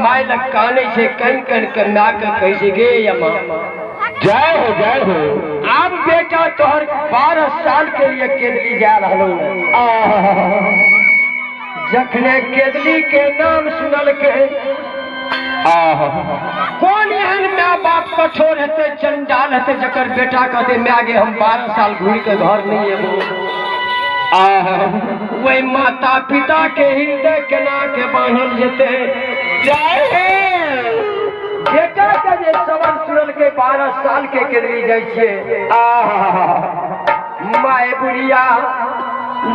माय लग कानै छै, कानि कानि के माय के कहै छै, गे यमा जय हो जय हो। आब बेटा तोहर 12 साल के लिए केदली जा रहलो। जखने केदली के नाम सुनलकै, कोन एहन my बाप कठोर हेतै, चंडाल हेतै, जकर बेटा कहतै माय गे हम 12 साल घुरि के घर नहीं एबो। वही माता पिता के हृदय केना के बान्हल जेतै। जय हो। बेटा के जे शब्द सुनलकै 12 साल के केदली जाइ छियै, my बुढ़िया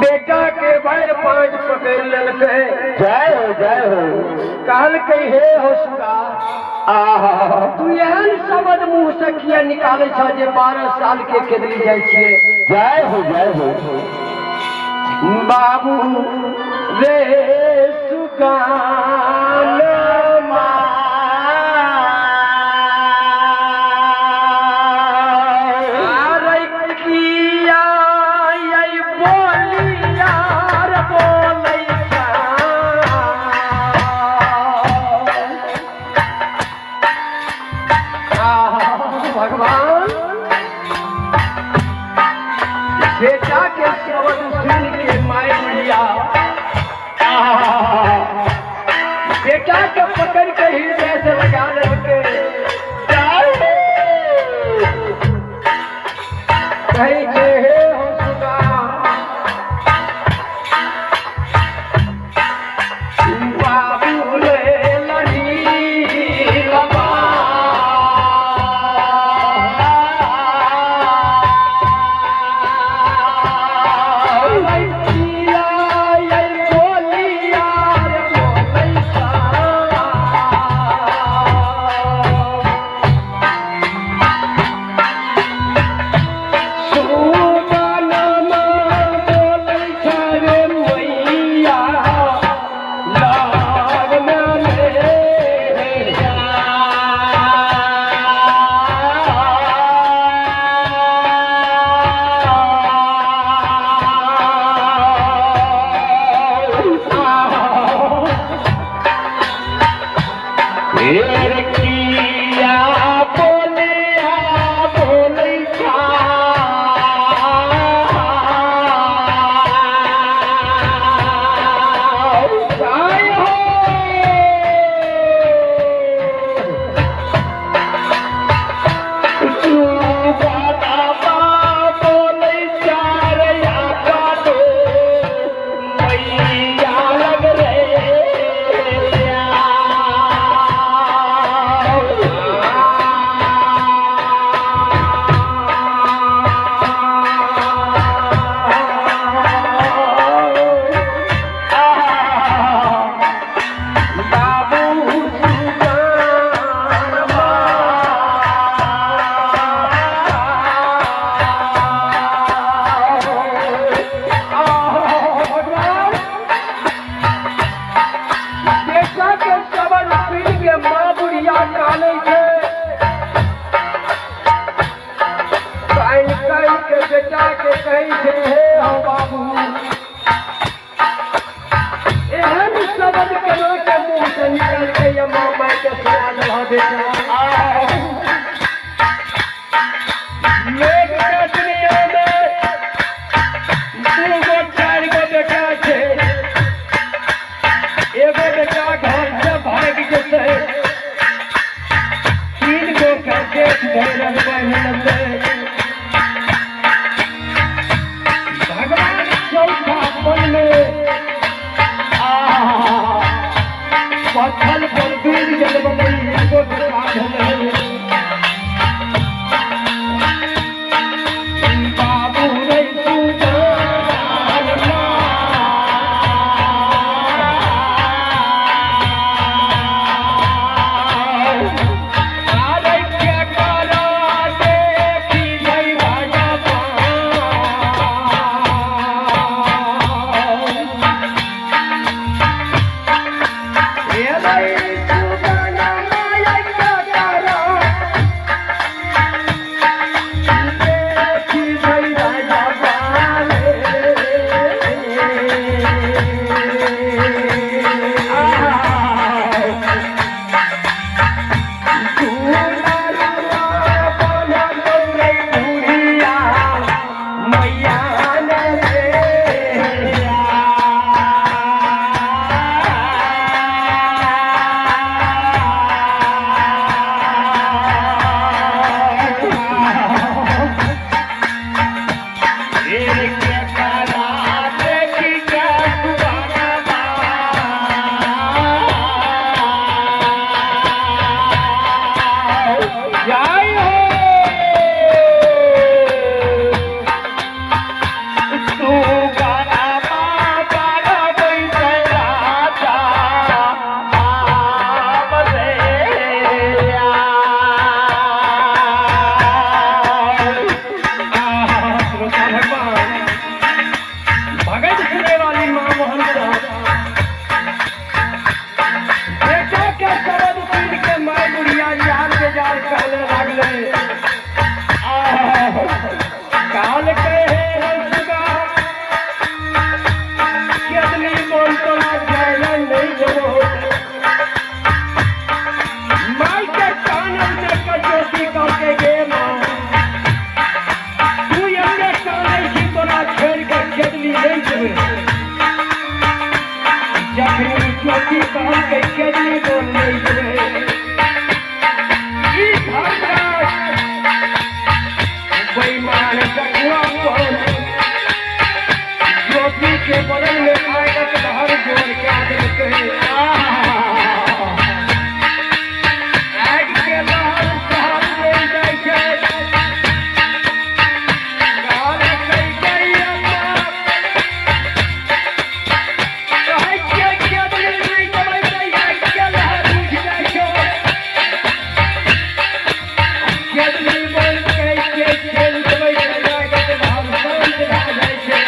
बेटा के भरि पाँच पकड़ि लेलकै। जय हो जय हो। कहलकै हे होशुआ, तू एहन शब्द मुँह से किया निकालै छह जे 12 साल के केदली जाइ छियै। जय हो जय हो। बाबू रे सुगान भगवान बेटा के शब्द सुन के my बुढ़िया बेटा के पकड़ के हृदय से लगा लेलकै। कहै छै हे हो सुगा बाबू रे लड़ी लबा। किया बोलिया बोलै जय हो। मैया लग रे। बाबू भगवान बेटा के शब्द सुन के माँ बुढ़िया कानै छै, कानि कानि के बेटा के कहै छै, हे हो बाबू, एहन शब्द केना के मुँह से निकल के ये माँ माय के सुना देलह बेटा। लोग के दुनिया में 2 गो 4 गो बेटा छै, एगो बेटा घर से भागि जेतै, 3 गो के देख धैर्य बान्हि लेतै। जय हो। सुगाना बाबा बैसे राजा आम रे। आहा, श्रोता भगवान, भगत सुने वाली माँ मोहन साहब बेटा के शब्द सुन के माय बुढ़िया यार के जार कहले लागले। आहा, काल कहे हंसगा केदली बोल तोरा जायला नहीं जबो। माई के कानन में के ज्योति करके गे माँ, तू एते कानै छी, तोरा छोड़ि के केदली नहीं जेबै। जखनी ज्योति कहलकै केदली बोल नहीं जेबै, ई धर्मराज बेईमान डकुआ मोहन ज्योति के बगल में आगक लहर जोड़ के देलकै। आगि के लहर शहर ले जाइ छै। कहलकै गै अम्मा, कहै छियै केदली नहि जेबै तऽ आगि के लहर उठि जाइ छै। केदली बोल कहै छियै चलि जेबै तऽ आगिक लहर शान्त भए जाइ छै।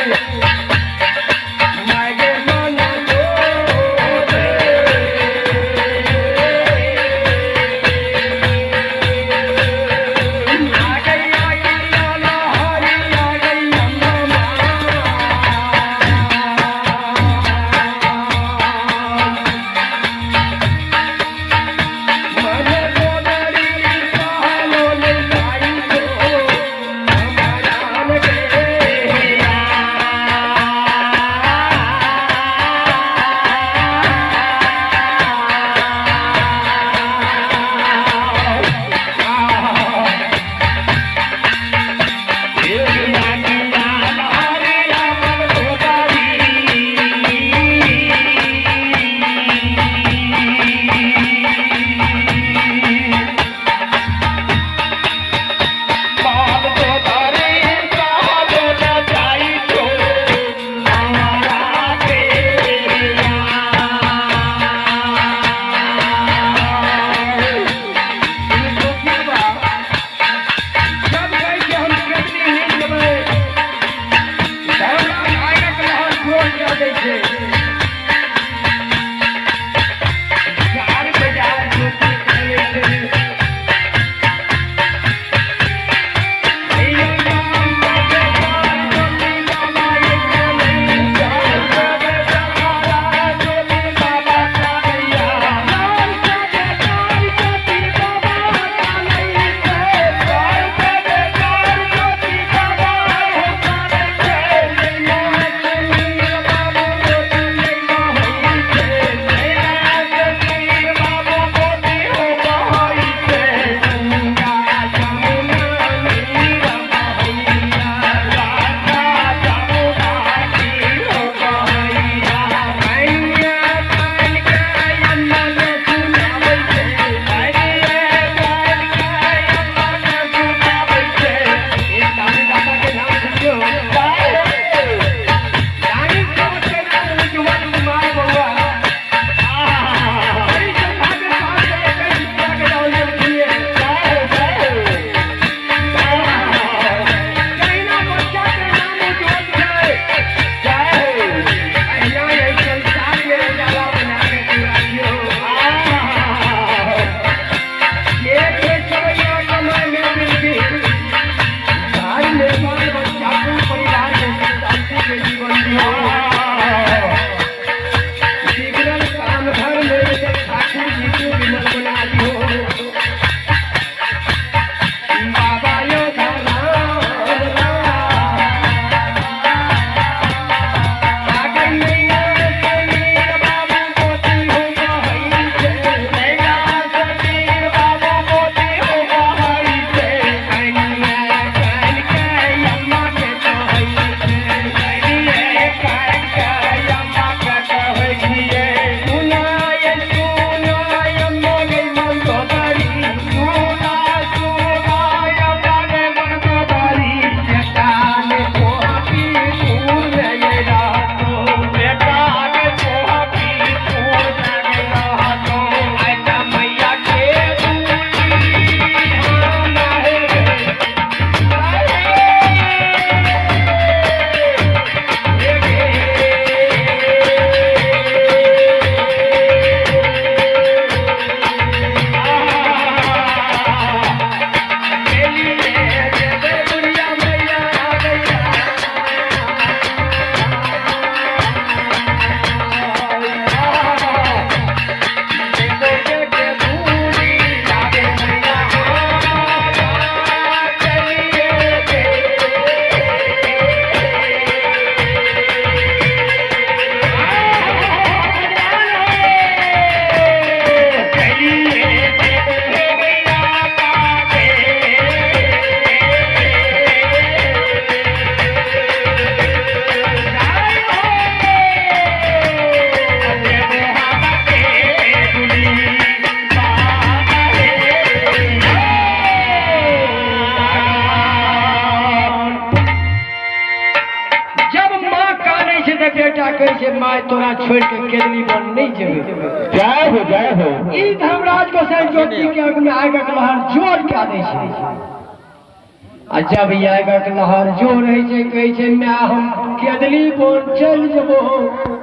माय, तोरा छोड़ के केदली बन नहीं जेबै। जय हो, जय हो। ई धर्मराज गोसाई ज्योति के अग्नि आगक लहर जोर कए दै छै। आ जब ई आगक लहर जोर होइ छै, कहै छै माय, हम केदली बन चलि जेबो।